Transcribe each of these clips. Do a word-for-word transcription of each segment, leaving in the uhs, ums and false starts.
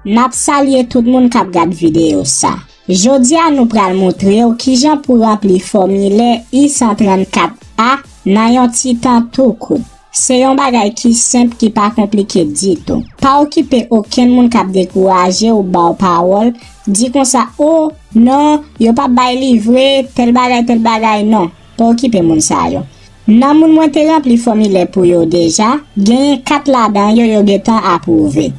N ap salye tout moun k ap gad videyo sa. Jodi a nou pral montre w kijan pou ranpli fòmilè I san trannkat A nan yon ti tan tou kout. Se yon bagay ki senp, ki pa konplike ditou. Pa okipe okenn moun k ap dekouraje w, ba w pawòl, di konsa, "O, non, yo p ap bay li vre, tèl bagay, tèl bagay," non. Pa okipe moun sa yo. Nan moun mwen te ranpli fòmilè pou yo deja, genyen kat ladan yo yo gentan apwouve.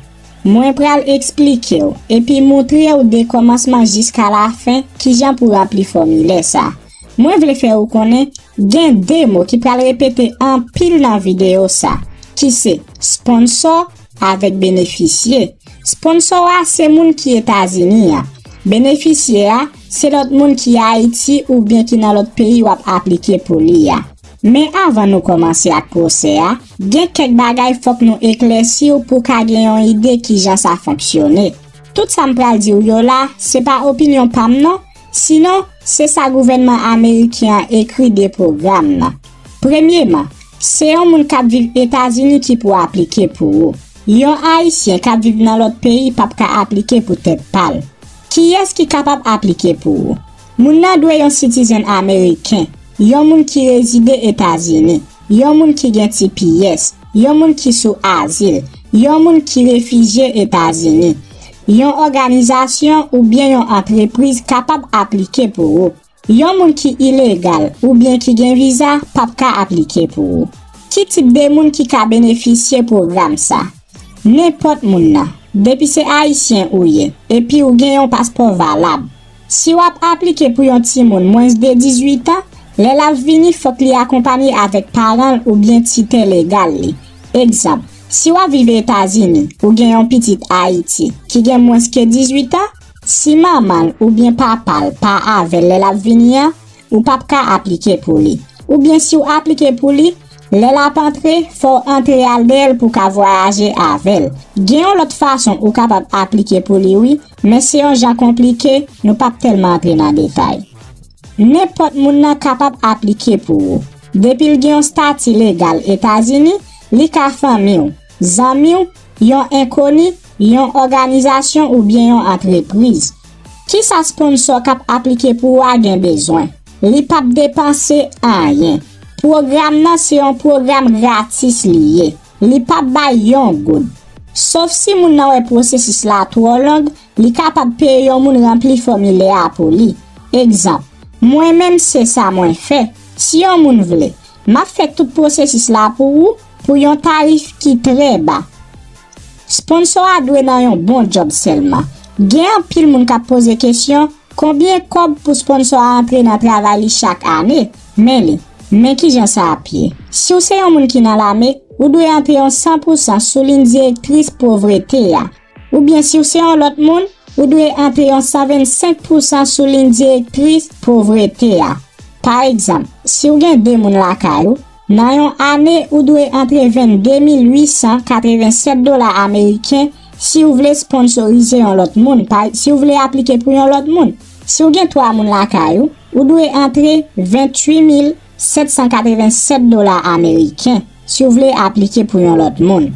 Mwen pral eksplike w, epi montre w de kòmansman jiska lafen kijan pou ranpli fòmilè sa. Mwen vle fè w konnen, gen de mo ki pral repete anpil nan videyo sa, ki se sponsò avèk benefisye. Sponsò a se moun ki Etazini a. Benefisye a se lòt moun ki Ayiti oubyen ki nan lòt peyi w ap aplike pou li a. Men avan nou kòmanse ak pwosè a, gen kèk bagay fòk nou eklèsi w pou w ka gen yon ide kijan sa fonksyone. Tout sa m pral di w yo la, se pa opinyon pa m non, sinon, se sa gouvènman ameriken an ekri de pwogram nan. Premyeman, se yon moun k ap viv Etazini ki pou aplike pou ou. Yon Ayisyen k ap viv nan lòt peyi p ap ka aplike pou tèt pa l. Kiyès ki kapab aplike pou ou? Moun nan dwe yon sitizen ameriken, yon moun ki rezide Etazini, yon moun ki gen T P S, yon moun ki sou azil, yon moun ki refijye Etazini. Yon òganizasyon oubyen yon antrepriz kapab aplike pou ou. Yon moun ki ilegal oubyen ki gen viza p ap ka aplike pou ou. Ki tip de moun ki ka benefisye pwogram sa? Nenpòt moun nan, depi se Ayisyen ou ye, epi ou gen yon paspò valab. Si w ap aplike pou yon timoun mwens de dizuit an, lè l ap vini, fòk li akonpanye avèk paran l oubyen titè legal li. Egzanp, si w ap viv Etazini, ou gen yon pitit Ayiti ki gen mwens ke dizuit an, si manman l oubyen papa l pa avè l lè l ap vini an, ou p ap ka aplike pou li. Oubyen si w aplike pou li, lè l ap antre, fò w antre al dèyè l pou w ka vwayaje avè l. Gen yon lòt fason ou kapab aplike pou li wi, men se yon jan konplike, nou p ap tèlman antre nan detay. Nenpòt moun nan kapab aplike pou ou. Depi l gen yon stati legal Etazini, li ka fanmi w, zanmi w, yon enkoni, yon òganizasyon oubyen yon antrepriz. Kisa sponsò k ap aplike pou ou a gen bezwen? Li p ap depanse anyen. Pwogram nan se yon pwogram gratis li ye. Li p ap bay yon goud. Sof si moun nan wè pwosesis la twò long, li kapab peye yon moun ranpli fòmilè a pou li. Egzanp, mwen menm se sa mwen fè. Si yon moun vle, m ap fè tout pwosesis la pou ou pou yon tarif ki trè ba. Sponsò a dwe nan yon bon djòb sèlman. Gen anpil moun k ap poze kesyon, konbyen kòb pou sponsò a antre nan travay li chak ane? Men li, men kijan sa ap ye. Si w se yon moun ki nan lame, ou dwe antre yon san pousan sou liy direktris povrete a. Oubyen si w se yon lòt moun, ou dwe antre yon san vennsenk pousan sou liy direktris povrete a. Pa egzanp, si w gen de moun lakay ou, nan yon ane ou dwe antre vennde mil uit san katrevensèt dola ameriken si w vle sponsorize yon lòt moun, pa, si w vle aplike pou yon lòt moun. Si w gen twa moun lakay ou, ou dwe antre venntuit mil sèt san katrevensèt dola ameriken si w vle aplike pou yon lòt moun.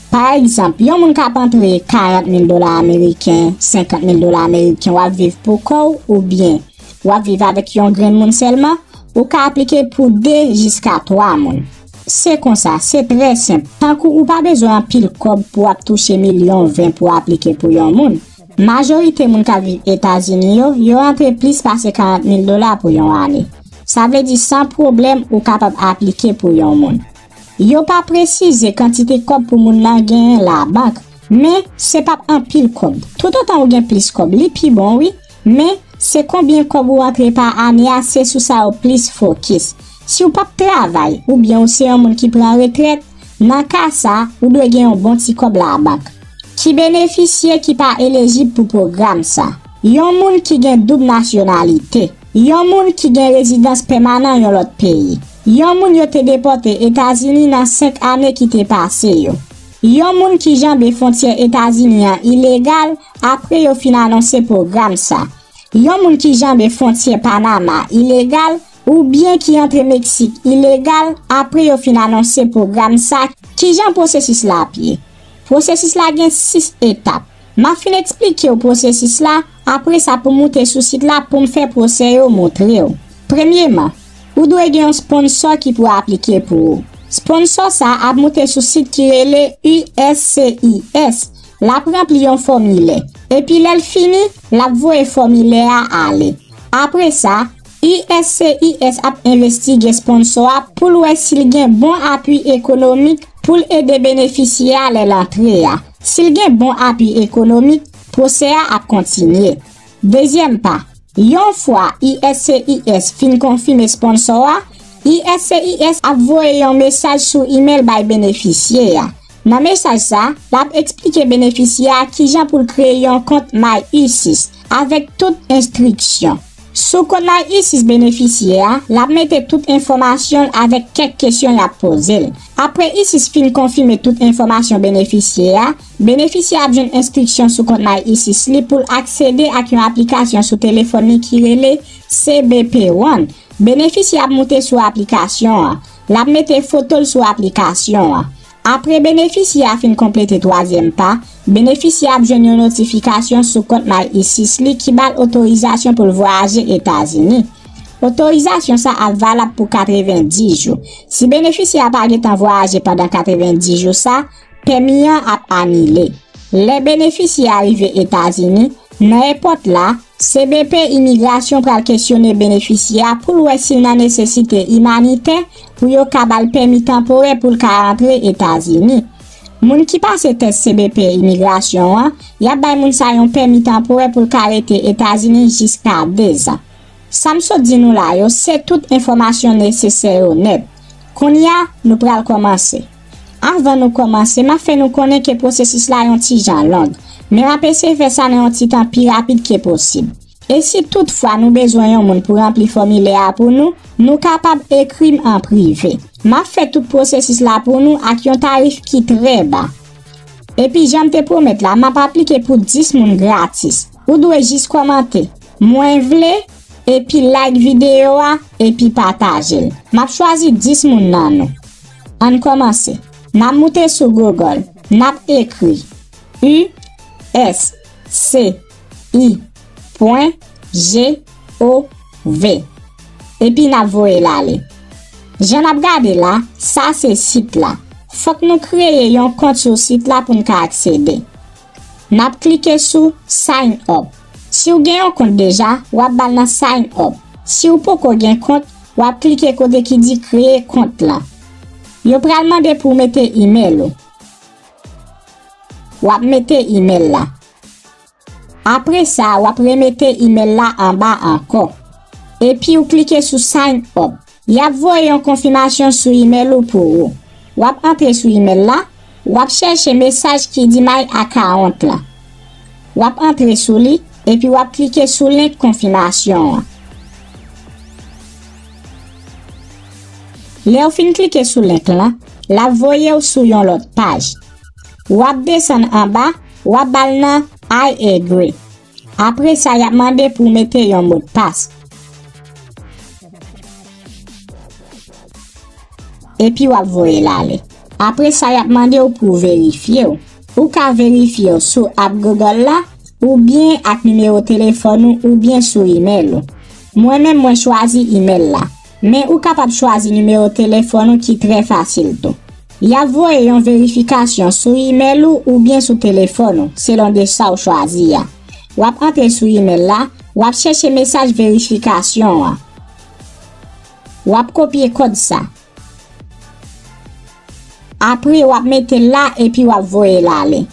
Pa egzanp, yon moun k ap antre karant mil dola ameriken, senkant mil dola ameriken, w ap viv pou kò w oubyen w ap viv avèk yon grenn moun sèlman, ou ka aplike pou de jiska twa moun. Se konsa, se trè senp. Tankou ou pa bezwen anpil kòb pou w ap touche milyon ven pou w aplike pou yon moun. Majorite moun k ap viv Etazini yo, yo antre plis pase karant mil dola pou yon ane. Sa vle di san pwoblèm ou kapab aplike pou yon moun. Yo pa presize kantite kòb pou moun nan genyen labank, men se p ap anpil kòb. Toutotan ou gen plis kòb, li pi bon wi, men se konbyen kòb ou antre pa ane a, se sou sa yo plis fokis. Si w p ap travay oubyen ou se yon moun ki pran retrèt, nan ka sa, ou dwe gen yon bon ti kòb labank. Ki benefisye ki pa elejib pou pwogram sa? Yon moun ki gen doub nasyonalite. Yon moun ki gen rezidans pèmanan yon lòt peyi. Yon moun yo te depòte Etazini nan senk ane ki te pase yo. Yon moun ki janbe fwontyè Etazini an ilegal apre yo fin anonse pwogram sa. Yon moun ki janbe fwontyè Panama ilegal oubyen ki antre Meksik ilegal apre yo fin anonse pwogram sa. Kijan pwosesis la ap ye? Pwosesis la gen sis etap. M ap fin eksplike w pwosesis la, apre sa pou moute sou sit la pou m fè pwosè yo montre w. Premyeman, ou dwe gen yon sponsò ki pou aplike pou ou. Sponsò sa ap moute sou sit ki rele U S C I S. L ap ranpli yon fòmilè. Epi lè l fini, l ap voye fòmilè a ale. Apre sa, U S C I S ap envestige sponsò a pou l wè si l gen bon apui ekonomik pou l ede benefisyè a lè l antre a. Si l gen bon apui ekonomik, pwosè a ap kontinye. Dezyèm pa, yon fwa U S C I S fin konfime sponsò a, U S C I S ap voye yon mesaj sou imèl bay benefisyè a. Nan mesaj sa, l ap eksplike benefisyè a kijan pou l kreye yon kont MyUSIS avèk tout enstriksyon. Sou kont MyUSIS benefisyè a, l ap mete tout enfòmasyon l avèk kèk kesyon y ap poze l. Apre USIS fin konfime tout enfòmasyon benefisyè a, benefisyè a ap jwenn enstriksyon sou kont MyUSIS li pou l aksede ak yon aplikasyon sou telefòn li ki rele C B P One. Benefisyè a ap moute sou aplikasyon an. L ap mete foto l sou aplikasyon an. Apre benefisyè a fin konplete twazyèm pa, benefisyè a ap jwenn yon notifikasyon sou kont MyUSIS li ki ba l otorizasyon pou l vwayaje Etazini. Otorizasyon sa ap valab pou katrevenndis jou. Si benefisyè a pa gentan vwayaje pandan katrevenndis jou sa, pèmi an ap anile. Lè benefisyè a rive Etazini, nan èpòt la, C B P Imigrasyon pral kesyone benefisyè a pou l wè si l nan nesesite imanitè pou yo ka ba l pèmi tanporè pou l ka rantre Etazini. Moun ki pase tès C B P Imigrasyon an, y ap bay moun sa yon pèmi tanporè pou l ka rete Etazini jiska dezan. Sa m sot di nou la yo, se tout enfòmasyon nesesè yo nèt. Kounye a, nou pral kòmanse. Anvan nou kòmanse, m ap fè nou konnen ke pwosesis la yon ti jan long, men m ap eseye fè sa nan yon ti tan pi rapid ke posib. E si toutfwa nou bezwen yon moun pou ranpli fòmilè a pou nou, nou kapab ekri m an prive. M ap fè tout pwosesis la pou nou ak yon tarif ki trè ba. Epi jan m te pwomèt la, m ap aplike pou dis moun gratis. Ou dwe jis kòmante "Mwen vle" epi like videyo a epi pataje l. M ap chwazi dis moun nan nou. Ann kòmanse. N ap moute sou Google. N ap ekri U S C I pwen G O V. Epi n ap voye l ale. Jan n ap gade la, sa se sit la. Fòk nou kreye yon kont sou sit la pou n ka aksede. N ap klike sou Sign up. Si w gen yon kont deja, w ap ba l nan Sign up. Si w poko gen kont, w ap klike kote ki di Kreye kont lan. Yo pral mande pou w mete imèl ou. W ap mete imèl la. Apre sa, w ap remete imèl la anba ankò. Epi w klike sou Sign up. Y ap voye yon konfimasyon sou imèl ou pou ou. W ap antre sou imèl la, w ap chèche mesaj ki di My account la. W ap antre sou li, epi w ap klike sou link konfimasyon an. Lè w fin klike sou link lan, l ap voye w sou yon lòt paj. W ap desann anba, w ap ba l nan I agree. Apre sa, y ap mande pou w mete yon modpas. Epi w ap voye l ale. Apre sa, y ap mande w pou w verifye w. Ou ka verifye w sou app Google la, oubyen ak nimewo telefòn ou, oubyen sou imèl ou. Mwen menm, mwen chwazi imèl la. Men ou kapab chwazi nimewo telefòn ou ki trè fasil tou. Y ap voye yon verifikasyon sou imèl ou oubyen sou telefòn ou, selon de sa w chwazi a. W ap antre sou imèl la, w ap chèche mesaj verifikasyon an. W ap kopye kòd sa. Apre, w ap mete l la epi w ap voye l ale.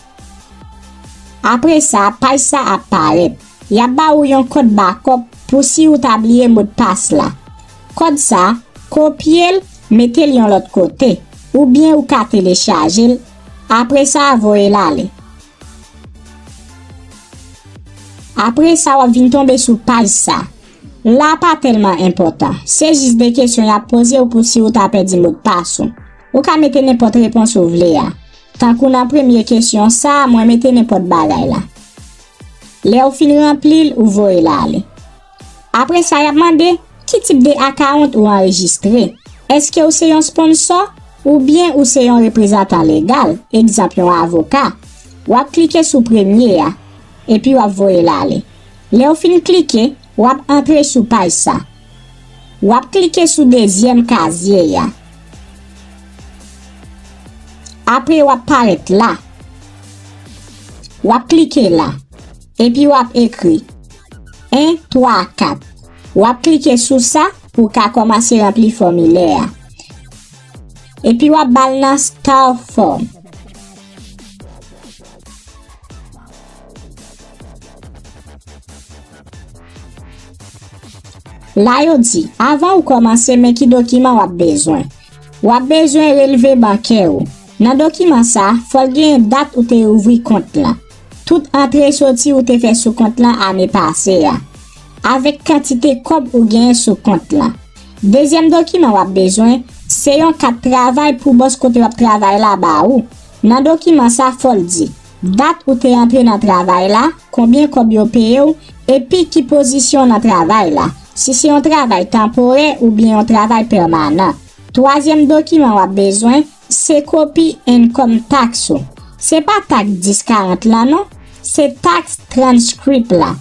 Apre sa, paj sa ap parèt. Y ap ba ou yon kòd bakòp pou si ou ta bliye modpas la. Kòd sa, kopye l, mete l yon lòt kote, oubyen ou ka telechaje l, apre sa voye l ale. Apre sa, w ap vin tonbe sou paj sa. La pa tèlman enpòtan. Se jis de kesyon y ap poze w pou si ou ta pèdi modpas ou. Ou ka mete nenpòt repons ou vle a. Tankou nan premye kesyon sa, mwen mete nenpòt bagay la. Lè w fin ranpli l, ou voye l ale. Apre sa, y ap mande, ki tip de akawont ou anrejistre? Èske ou se yon sponsò oubyen ou se yon reprezantan legal, egzanp, yon avoka? W ap klike sou premye a, epi w ap voye l ale. Lè w fin klike, w ap antre sou paj sa. W ap klike sou dezyèm kazye a. Apre, w ap parèt la. W ap klike la. Epi w ap ekri en, twa, kat. W ap klike sou sa pou w ka kòmanse ranpli fòmilè a. Epi w ap ba l nan Start Form. La yo di, avan ou kòmanse, men ki dokiman w ap bezwen. W ap bezwen relve bankè ou. Nan dokiman sa, fò l genyen dat ou te ouvri kont lan. Tout antre soti ou te fè sou kont lan ane pase a. Avèk kantite kòb ou genyen sou kont lan. Dezyèm dokiman w ap bezwen, se yon kat travay pou bòs kote w ap travay la ba ou. Nan dokiman sa, fò l di dat ou te antre nan travay la, konbyen kòb yo peye w, epi ki pozisyon w nan travay la, si se yon travay tanporè oubyen yon travay pèmanan. Twazyèm dokiman w ap bezwen, se kopi income tax ou. Se pa tax dis karant lan non, se tax transcript la.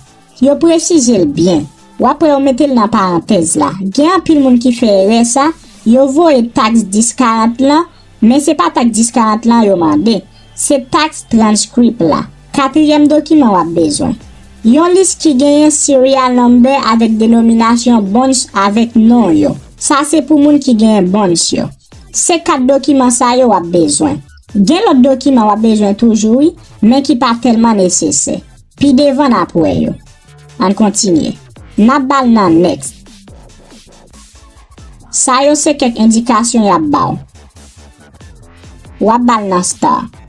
Yo presize l byen. W ap wè yo mete l nan parantèz la. Gen anpil moun ki fè erè sa, yo voye tax dis karant lan, men se pa tax dis karant lan yo mande. Se tax transcript la. Katriyèm dokiman w ap bezwen. Yon lis ki genyen serial number avèk denominasyon bonds avèk non yo. Sa se pou moun ki genyen bonds yo. Se kat dokiman sa yo w ap bezwen. Gen lòt dokiman w ap bezwen toujou wi, men ki pa tèlman nesesè. Pi devan n ap wè yo. Ann kontinye. N ap ba l nan Next. Sa yo se kèk endikasyon y ap ba w. W ap ba l nan Start.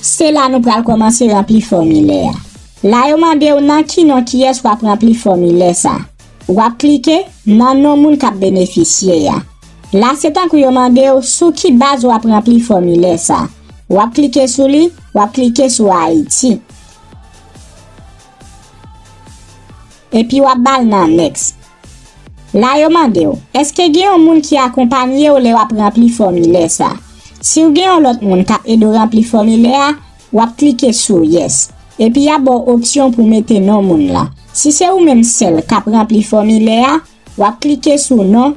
Se la nou pral kòmanse ranpli fòmilè a. La yo mande w nan ki non kiyès w ap ranpli fòmilè sa. W ap klike nan non moun k ap benefisye a. La se tankou yo mande w sou ki baz w ap ranpli fòmilè sa. W ap klike sou li, w ap klike sou Ayiti. Epi w ap ba l nan Next. La yo mande w, èske gen yon moun ki akonpanye w lè w ap ranpli fòmilè sa? Si w gen yon lòt moun k ap ede w ranpli fòmilè a, w ap klike sou Yes. Epi y ap ba w opsyon pou w mete non moun lan. Si se ou menm sèl k ap ranpli fòmilè a, w ap klike sou Non.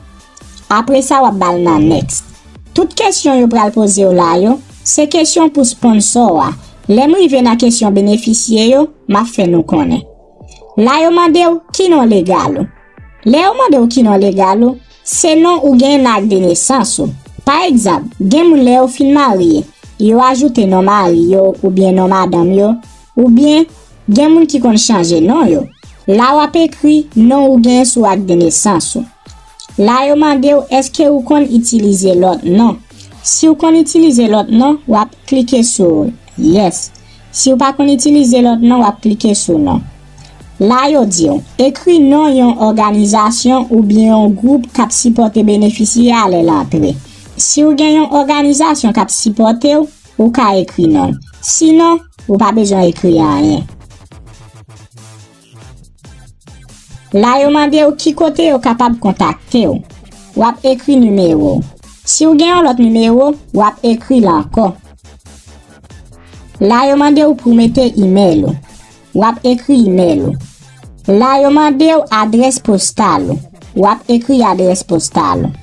Apre sa, w ap ba l nan Next. Tout kesyon yo pral poze w la yo, se kesyon pou sponsor a. Lè m rive nan kesyon benefisye yo, m ap fè nou konnen. La yo mande w ki non legal ou. Lè yo mande w ki non legal ou, se non ou genyen nan ak de nesans ou. Pa egzanp, gen moun lè yo fin marye, yo ajoute non mari yo oubyen non madanm yo, oubyen gen moun ki konn chanje non yo. La w ap ekri non ou genyen sou ak de nesans ou. La yo mande w èske ou konn itilize lòt non. Si w konn itilize lòt non, w ap klike sou Yes. Si w pa konn itilize lòt non, w ap klike sou Non. La yo di w, ekri non yon òganizasyon oubyen yon gwoup k ap sipòte benefisye a lè l antre. Si w gen yon òganizasyon k ap sipòte w, ou ka ekri non l. Sinon, ou pa bezwen ekri anyen. La yo mande w ki kote yo kapab kontakte w. W ap ekri nimewo w. Si w gen yon lòt nimewo, w ap ekri l ankò. La yo mande w pou w mete imèl ou. W ap ekri imèl ou. La yo mande w adrès postal ou. W ap ekri adrès postal ou.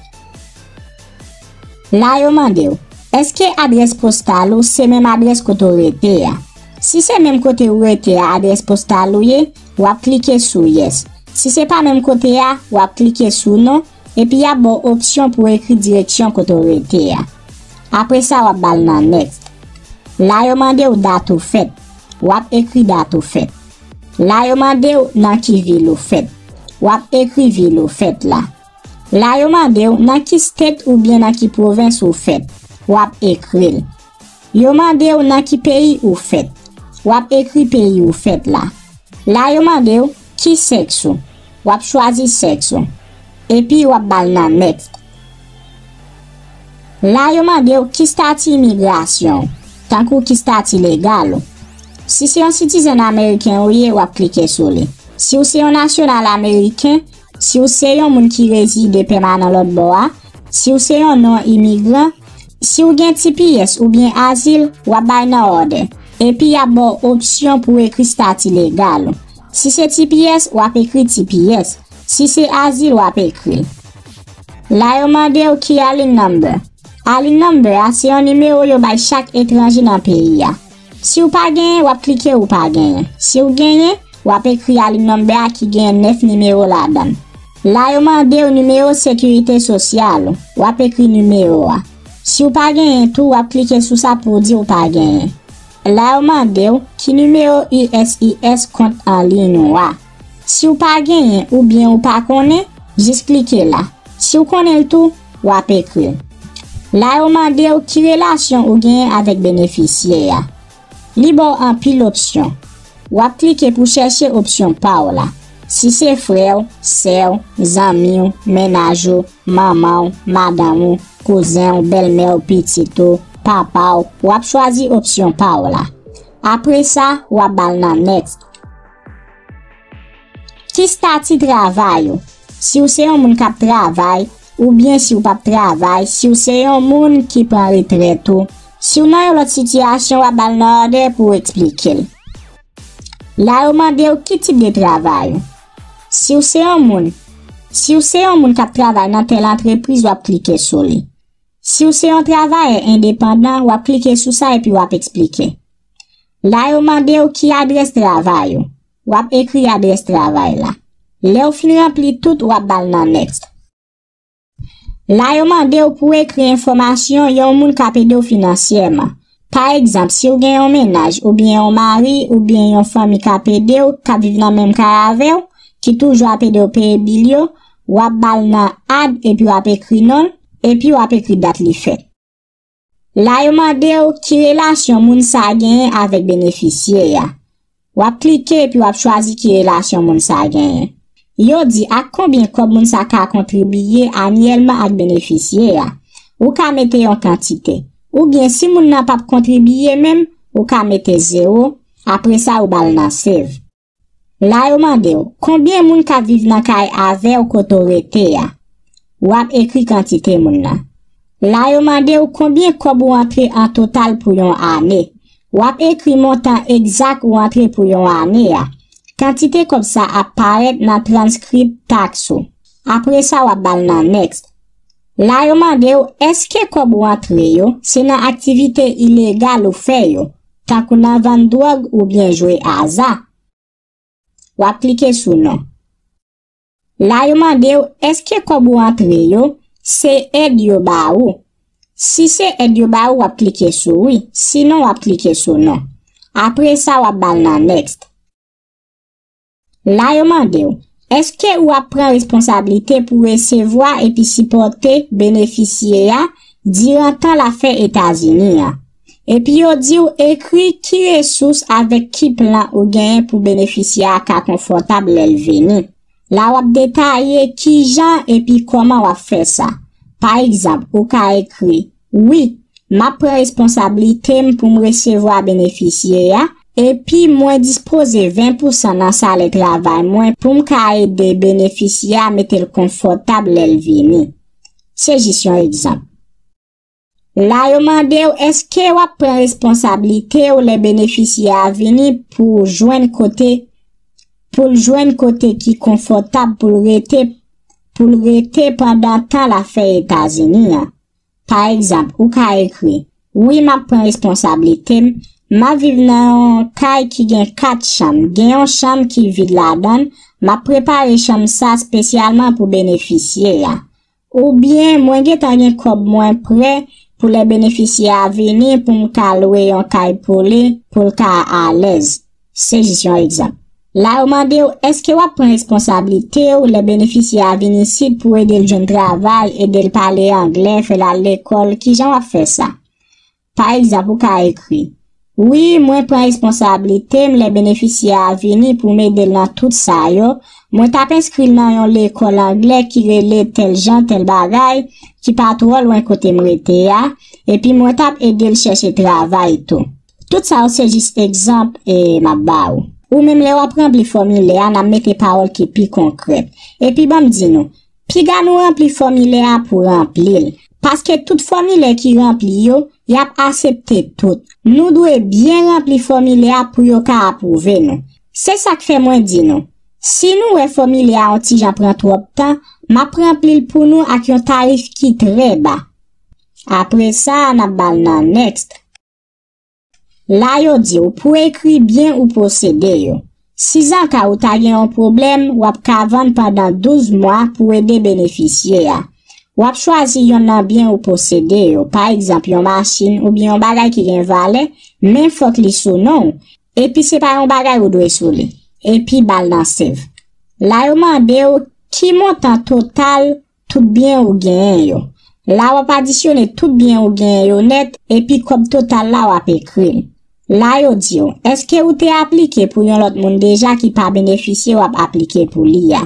La yo mande w, èske adrès postal ou se menm adrès kote w rete a? Si se menm kote ou rete a adrès postal ou ye, w ap klike sou Yes. Si se pa menm kote a, w ap klike sou Non, epi y ap ba w opsyon pou w ekri direksyon kote w rete a. Apre sa, w ap ba l nan Next. La yo mande w dat ou fèt. W ap ekri dat ou fèt. La yo mande w nan ki vil ou fèt. W ap ekri vil ou fèt la. La yo mande w nan ki state oubyen nan ki pwovens ou fèt. W ap ekri l. Yo mande w nan ki peyi ou fèt. W ap ekri peyi ou fèt la. La yo mande w ki sèks ou. W ap chwazi sèks ou. Epi w ap ba l nan Next. La yo mande w ki stati imigrasyon w, tankou ki stati legal ou. Si se yon citizen ameriken ou ye, w ap klike sou li. Si w se yon nasyonal ameriken, si w se yon moun ki rezide pèmanan lòt bò a, si w se yon non imigran, Si w gen T P S oubyen azil, w ap bay nan òdè. Epi y ap ba w opsyon pou w ekri stati legal ou. Si se T P S, w ap ekri T P S. Si se azil, w ap ekri l. La yo mande w ki alin number. Alin number a se yon nimewo yo bay chak etranje nan peyi a. Si w pa genyen, w ap klike ou pa genyen. Si w genyen, w ap ekri alin number a ki genyen nèf nimewo ladan l. La yo mande w nimewo sekirite sosyal ou. W ap ekri nimewo a. Si w pa genyen tou, w ap klike sou sa pou w di w pa genyen. La yo mande w ki nimewo U S C I S kont an liy ou a. Si w pa genyen oubyen ou pa konnen, jis klike la. Si w konnen l tou, w ap ekri l. La yo mande w ki relasyon ou genyen avèk benefisye a. Li ba w anpil opsyon. W ap klike pou chèche opsyon pa w la. Si se frè w, sè w, zanmi w, mennaj ou, manman w, madanm ou, kouzen w, bèlmè w, pitit ou, papa w, w ap chwazi opsyon pa w la. Apre sa, w ap ba l nan next. Ki stati travay ou? Si w se yon moun k ap travay, oubyen si w p ap travay, si w se yon moun ki pran retrèt ou, si w nan yon lòt sitiyasyon, w ap ba l nan òdè pou w eksplike l. La yo mande w ki tip de travay ou. Si w se yon moun, si w se yon moun k ap travay nan tèl antrepriz, w ap klike sou li. Si w se yon travayè endepandan, w ap klike sou sa epi w ap eksplike. La yo mande w ki adrès travay ou. W ap ekri adrès travay la. Lè w fin ranpli tout, w ap ba l nan next. La yo mande w pou w ekri enfòmasyon yon moun k ap ede w finansyèman. Pa egzanp, si w gen yon mennaj oubyen yon mari oubyen yon fanmi k ap ede w, k ap viv nan menm kay avè w, ki toujou ap ede w peye bil yo, w ap ba l nan add epi w ap ekri non l, epi w ap ekri dat li fèt. La yo mande w ki relasyon moun sa genyen avèk benefisye a. W ap klike epi w ap chwazi ki relasyon moun sa genyen. Yo di ak konbyen kòb moun sa ka kontribiye anyèlman ak benefisye a. Ou ka mete yon kantite. Oubyen si moun nan p ap kontribiye menm, ou ka mete zewo, apre sa ou ba l nan save. La yo mande w, konbyen moun k ap viv nan kay avè w kote w rete a? W ap ekri kantite moun nan. La yo mande w konbyen kòb ou antre an total pou yon ane. W ap ekri montan egzak ou antre pou yon ane a. Kantite kòb sa ap parèt nan transkrip taks ou. Apre sa, w ap ba l nan next. La yo mande w, èske kòb ou antre yo se nan aktivite ilegal ou fè yo, tankou nan vann dwòg oubyen jwe aza? W ap klike sou non. La yo mande w, èske kòb ou antre yo se èd yo ba ou? Si se èd yo ba ou, w ap klike sou wi. Sinon, w ap klike sou non. Apre sa, w ap ba l nan next. La yo mande w, èske w ap pran responsablite pou resevwa epi sipòte benefisye a diran tan l ap fè Etazini a? Epi yo di w ekri ki resous avèk ki plan ou genyen pou benefisye a ka konfòtab lè l vini. La w ap detaye kijan epi kòman w ap fè sa. Pa egzanp, ou ka ekri, wi, m ap pran responsablite m pou m resevwa benefisye a, epi mwen dispoze ven pousan nan salè travay mwen pou m ka ede benefisye a mete l konfòtab lè l vini. Se jis yon egzanp. La yo mande w èske w ap pran responsablite w lè benefisye a vini pou jwenn kote, pou l jwenn kote ki konfòtab pou l rete, pou l rete pandan tan l ap fè Etazini an. Pa egzanp, ou ka ekri, wi, m ap pran responsablite m, m ap viv nan yon kay ki gen kat chanm, gen yon chanm ki vid ladan l, m ap prepare chanm sa espesyalman pou benefisye a. Oubyen mwen gentan gen kòb mwen prè pou lè benefisye a vini pou m ka lwe yon kay pou li, pou l ka alèz. Se jis yon egzanp. La yo mande w, èske w ap pran responsablite w lè benefisye a vin isit pou ede l jwenn travay, ede l pale anglè, fè l al lekòl, kijan w ap fè sa? Pa egzanp, ou ka ekri, wi, mwen pran responsablite m lè benefisye a vini pou m ede l nan tout sa yo. Mwen t ap enskri l nan yon lekòl anglè ki rele tèl jan, tèl bagay, ki pa twò lwen kote m rete a, epi mwen t ap ede l chèche travay tou. Tout sa yo se jis egzanp e m ap ba ou. Ou menm lè w ap ranpli fòmilè a, n ap mete pawòl ki pi konkrèt. Epi ban m di nou, piga nou ranpli fòmilè a pou ranpli l. Paske tout fòmilè ki ranpli yo, y ap asepte tout. Nou dwe byen ranpli fòmilè a pou yo ka apwouve nou. Se sa k fè mwen di nou, si nou wè fòmilè a yon ti jan pran twòp tan, m ap ranpli l pou nou ak yon tarif ki trè ba. Apre sa, n ap ba l nan next. La yo di w pou ekri byen ou posede yo. Si zanka ou ta gen yon pwoblèm, w ap ka vann pandan douz mwa pou ede benefisye a. W ap chwazi yonn nan byen ou posede yo, pa egzanp yon machin oubyen yon bagay ki gen valè, men fòk li sou non w, epi se pa yon bagay ou dwe sou li, epi ba l nan save. La yo mande w ki montan total tout byen ou genyen yo. La w ap adisyone tout byen ou genyen yo nèt, epi kòb total la w ap ekri l. La yo di w, èske ou te aplike pou yon lòt moun deja ki pa benefisye w ap aplike pou li a?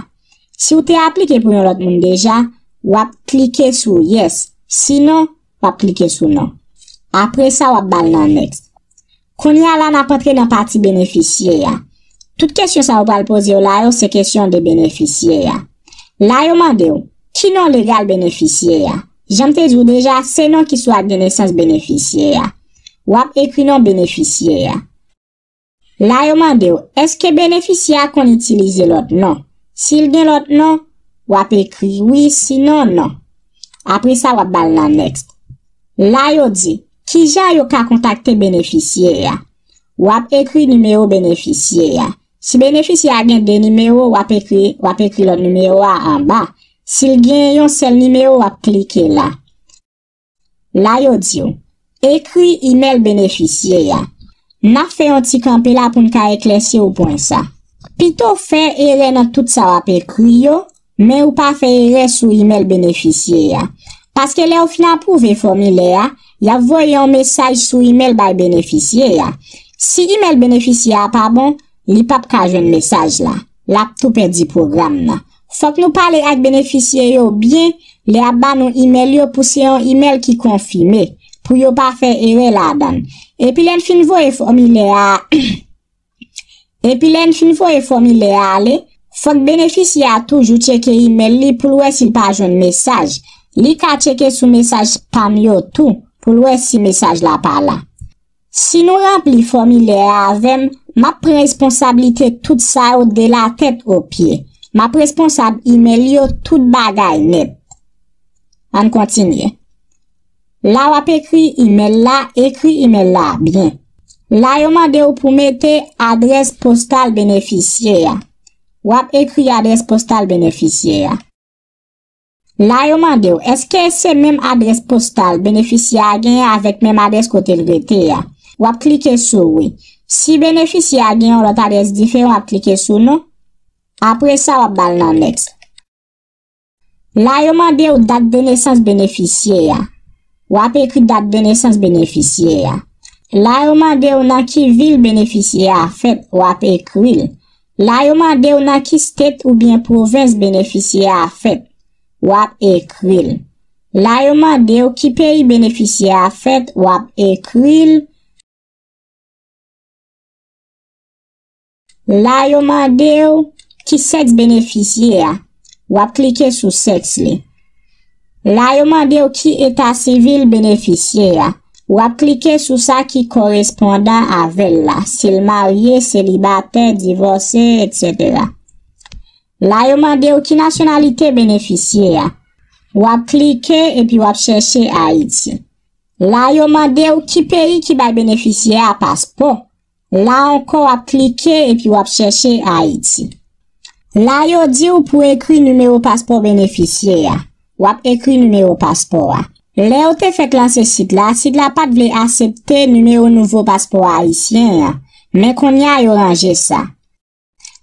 Si w te aplike pou yon lòt moun deja, w ap klike sou yes. Sinon, w ap klike sou non. Apre sa, w ap ba l nan next. Kounye a la, n ap antre nan pati benefisye a. Tout kesyon sa yo pral poze w la yo, se kesyon de benefisye a. La yo mande w, ki non legal benefisye a? Jan m te di w deja, se non ki sou ak de nesans benefisye a. W ap ekri non benefisye a. La yo mande w, èske benefisye a konn itilize lòt non? Si l gen lòt non, w ap ekri wi, sinon non. Apre sa, w ap ba l nan next. La yo di, ki jan yo ka kontakte benefisye a? W ap ekri nimewo benefisye a. Si benefisye a gen de nimewo, w ap ekri, w ap ekri lòt nimewo a anba. Si l gen yon sèl nimewo, w ap klike la. La yo di w, ekri imèl benefisye a. N ap fè yon ti kanpe la pou n ka eklèsi w pwen sa. Pito fè erè nan tout sa w ap ekri yo, men ou pa fè erè sou imèl benefisye a. Paske lè yo fin apwouve fòmilè a, y ap voye yon mesaj sou imèl bay benefisye a. Si imèl benefisye a pa bon, li p ap ka jwenn mesaj la. L ap tou pèdi pwogram nan. Fòk nou pale ak benefisye yo byen lè y ap ba nou imèl yo pou se yon imèl ki konfime, pou yo pa fè erè ladan l. Epi lè n fin voye fòmilè a, epi lè n fin voye fòmilè a ale, fòk benefisye a toujou tcheke imèl li pou l wè si l pa jwenn mesaj. Li ka tcheke sou mesaj pa m yo tou pou l wè si mesaj la pa la. Si nou ranpli fòmilè a avè m, m ap pran responsablite tout sa yo de latèt o pye. M ap responsab imèl yo tout bagay nèt. Ann kontinye. La w ap ekri imèl la, ekri imèl la byen. La yo mande w pou mete adrès postal benefisye a. W ap ekri adrès postal benefisye a. La yo mande w, èske se menm adrès postal benefisye a genyen avèk menm adrès kote l rete a? W ap klike sou wi. Si benefisye a gen yon lòt adrès diferan, w ap klike sou non. Apre sa, w ap ba l nan next. La yo mande w dat de nesans benefisye a. W ap ekri dat de nesans benefisye a. La yo mande w nan ki vil benefisye a fèt, w ap ekri l. La yo mande w nan ki state oubyen pwovens benefisye a fèt, w ap ekri l. La yo mande w ki peyi benefisye a fèt, w ap ekri l. La yo mande w ki sèks benefisye a, w ap klike sou sèks li. La yo mande w ki eta sivil benefisye a, w ap klike sou sa ki korespondan avè l la, si l marye, selibatè, divòse, etsetera. La yo mande w ki nasyonalite benefisye a, w ap klike epi w ap chèche Ayiti. La yo mande w ki peyi ki bay benefisye a paspò. La ankò w ap klike epi w ap chèche Ayiti. La yo di w pou ekri nimewo paspò benefisye a. W ap ekri nimewo paspò a. Lè yo te fèk lanse sit la, sit la pa t vle asepte nimewo nouvo paspò ayisyen an, men kounye a yo ranje sa.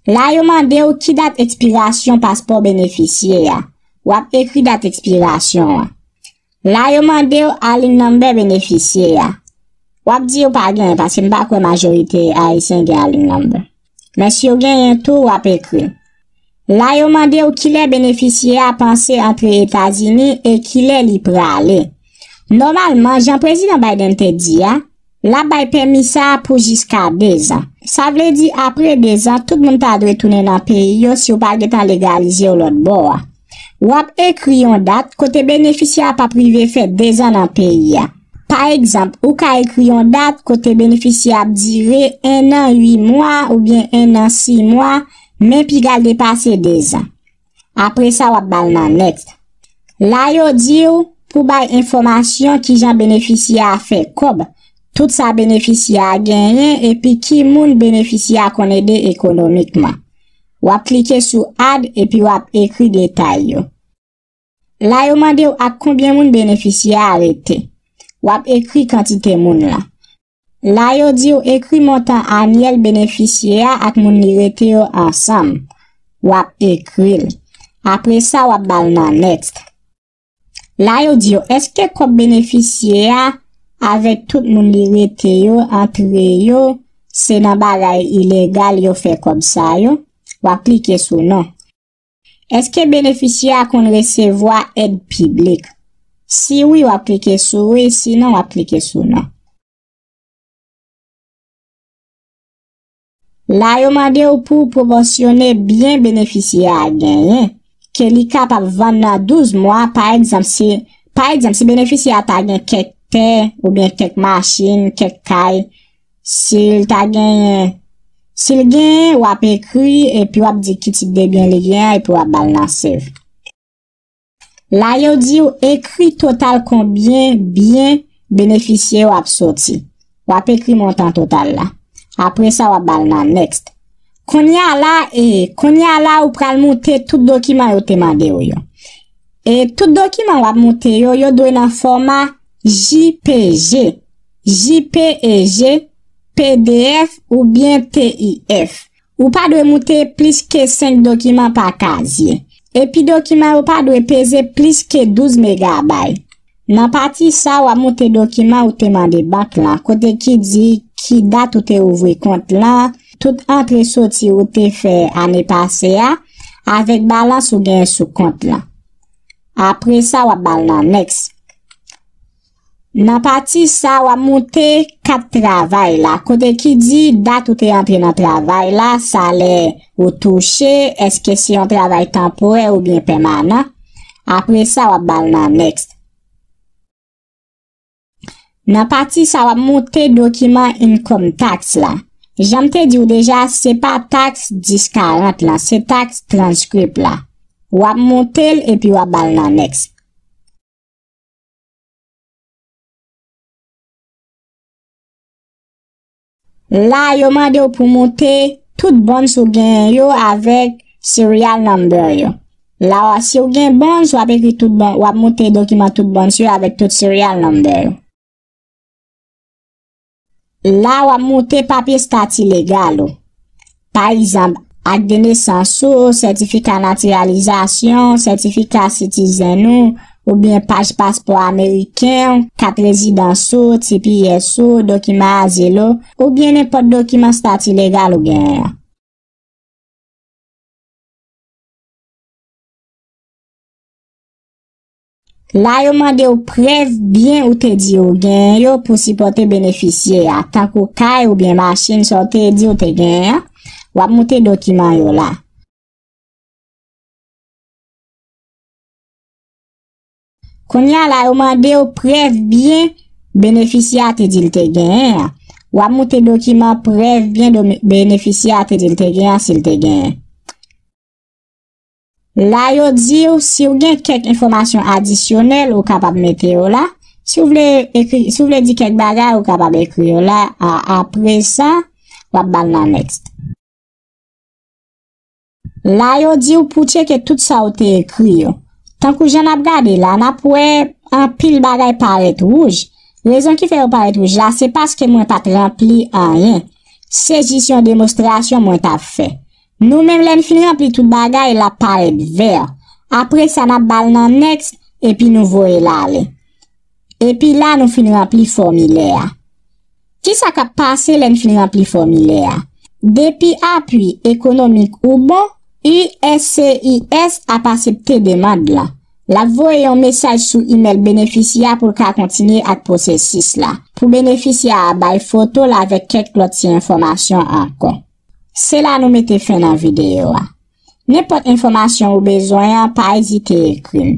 La yo mande w ki dat ekspirasyon paspò benefisye a. W ap ekri dat ekspirasyon an. La yo mande w alin number benefisye a. W ap di yo pa genyen paske m pa kwè majorite ayisyen gen alin number. Men si yo genyen tou, w ap ekri. La yo mande w kilè benefisye a panse antre Etazini e kilè li prale. Nòmalman, jan Prezidan Biden te di a, l ap bay pèmi sa a pou jiska dezan. Sa vle di apre dezan, tout moun ta dwe tounen nan peyi yo si yo pa gentan legalize yo lòt bò a. W ap ekri yon dat kote benefisyè a p ap rive fè dezan nan peyi a. Pa egzanp, ou ka ekri yon dat kote benefisyè a ap dire ennan uit mwa oubyen ennan sis mwa, men piga l depase dezan. Apre sa, w ap ba l nan Next. La, yo di w pou bay enfòmasyon kijan benefisyè a fè kòb, tout sa benefisyè a genyen, epi ki moun benefisyè a konn ede ekonomikman. W ap klike sou Add epi w ap ekri detay yo. La, yo mande w ak konbyen moun benefisyè a rete. W ap ekri kantite moun lan. La, yo di w ekri montan anyèl benefisyè a ak moun li rete yo ansanm. W ap ekri l. Apre sa, w ap ba l nan Next. La, yo di w èske kòb benefisyè a avèk tout moun li rete yo, antre yo, se nan bagay ilegal yo fè kòb sa yo? W ap klike sou Non. Èske benefisyè a konn resevwa èd piblik? Si wi, w ap klike sou Wi, sinon, w ap klike sou Non. La, yo mande w pou w pwopòsyone byen benefisyè a genyen, ke li kapab vann nan douz mwa, pa egzanp, si, pa egzanp, si benefisyè a ta gen kèk tè oubyen kèk machin, kèk kay, si l ta genyen, si l genyen, w ap ekri epi w ap di ki tip de byen li genyen epi w ap ba l nan Save. La, yo di w ekri total konbyen byen benefisyè w ap soti. W ap ekri montan total la. Apre sa, w ap ba l nan Next. Kounye a la, e, kounye a la, ou pral moute tout dokiman yo te mande w yo. E tout dokiman w ap moute yo, yo dwe nan fòma J P G, J P E G, P D F oubyen T I F. Ou pa dwe moute plis ke senk dokiman pa kazye. Epi dokiman yo pa dwe peze plis ke douz megabay. Nan pati sa, w ap moute dokiman ou te mande bank lan, kote ki di ki dat ou te ouvri kont lan, tout antre soti ou te fè ane pase a, avèk balans ou genyen sou kont lan. Apre sa, w ap ba l nan Next. Nan pati sa, w ap moute kat travay la, kote ki di dat ou te antre nan travay la, salè ou touche, èske se yon travay tanporè oubyen pèmanan. Apre sa, w ap ba l nan Next. Nan pati sa, w ap moute dokiman income tax la. Jan m te di w deja, se pa taks dis karant lan, se taks transcript la. W ap moute l epi w ap ba l nan Next. La, yo mande w pou moute tout bonds ou genyen yo avèk serial number yo. La, si w gen bonds, w ap ekri tout bon, w ap moute dokiman tout bonds yo avèk tout serial number yo. La, w ap moute papye stati legal ou. Pa egzanp, ak de nesans ou, sètifika natiralizasyon, sètifika sitizen ou, oubyen paj paspò ameriken, kat rezidans ou, T P S ou, dokiman azil ou, oubyen nenpòt dokiman stati legal ou genyen an. La, yo mande w prèv byen ou te di ou genyen yo pou sipòte benefisyè a, tankou kay oubyen machin sa w te di ou te genyen an. W ap moute dokiman yo la. Kounye a la, yo mande w prèv byen benefisyè a te di l te genyen an. W ap moute dokiman prèv byen do-, benefisyè a te di l te genyen an, si l te genyen. La, yo di w, si w gen kèk enfòmasyon adisyonèl, ou kapab mete yo la. Si w vle ekri, si w vle di kèk bagay, ou kapab ekri yo la. A, apre sa, w ap ba l nan Next. La, yo di w pou tcheke tout sa w te ekri yo. Tankou jan n ap gade la, n ap wè anpil bagay parèt wouj. Rezon ki fè yo parèt wouj la, se paske mwen pa t ranpli anyen. Se jis yon demonstrasyon mwen t ap fè. Nou menm, lè n fin ranpli tout bagay, l ap parèt vè. Apre sa, n ap ba l nan Next, epi nou voye l ale. Epi la, nou fin ranpli fòmilè a. Kisa k ap pase lè n fin ranpli fòmilè a? Depi apui ekonomik ou bon, U S C I S ap aksepte demann lan. L ap voye yon mesaj sou imèl benefisyè a pou l ka kontinye ak pwosesis la. Pou benefisyè a bay foto l avèk kèk lòt ti enfòmasyon ankò. Se la nou mete fen nan videyo a. Nenpòt enfòmasyon ou bezwen an, pa ezite ekri m.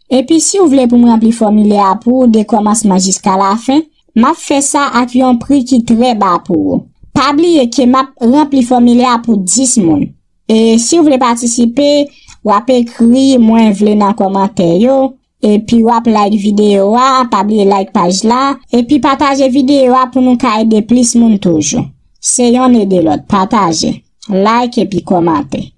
Epi si w vle pou m ranpli fòmilè a pou ou de kòmansman jiska lafen, m ap fè sa ak yon pri ki trè ba pou ou. Pa bliye ke m ap ranpli fòmilè a pou dis moun. E si w vle patisipe, w ap ekri "mwen vle" nan kòmantè yo, epi w ap like videyo a, pa bliye like paj la, epi pataje videyo a pou nou ka ede plis moun toujou. Se yonn ede lòt, pataje, like epi kòmante.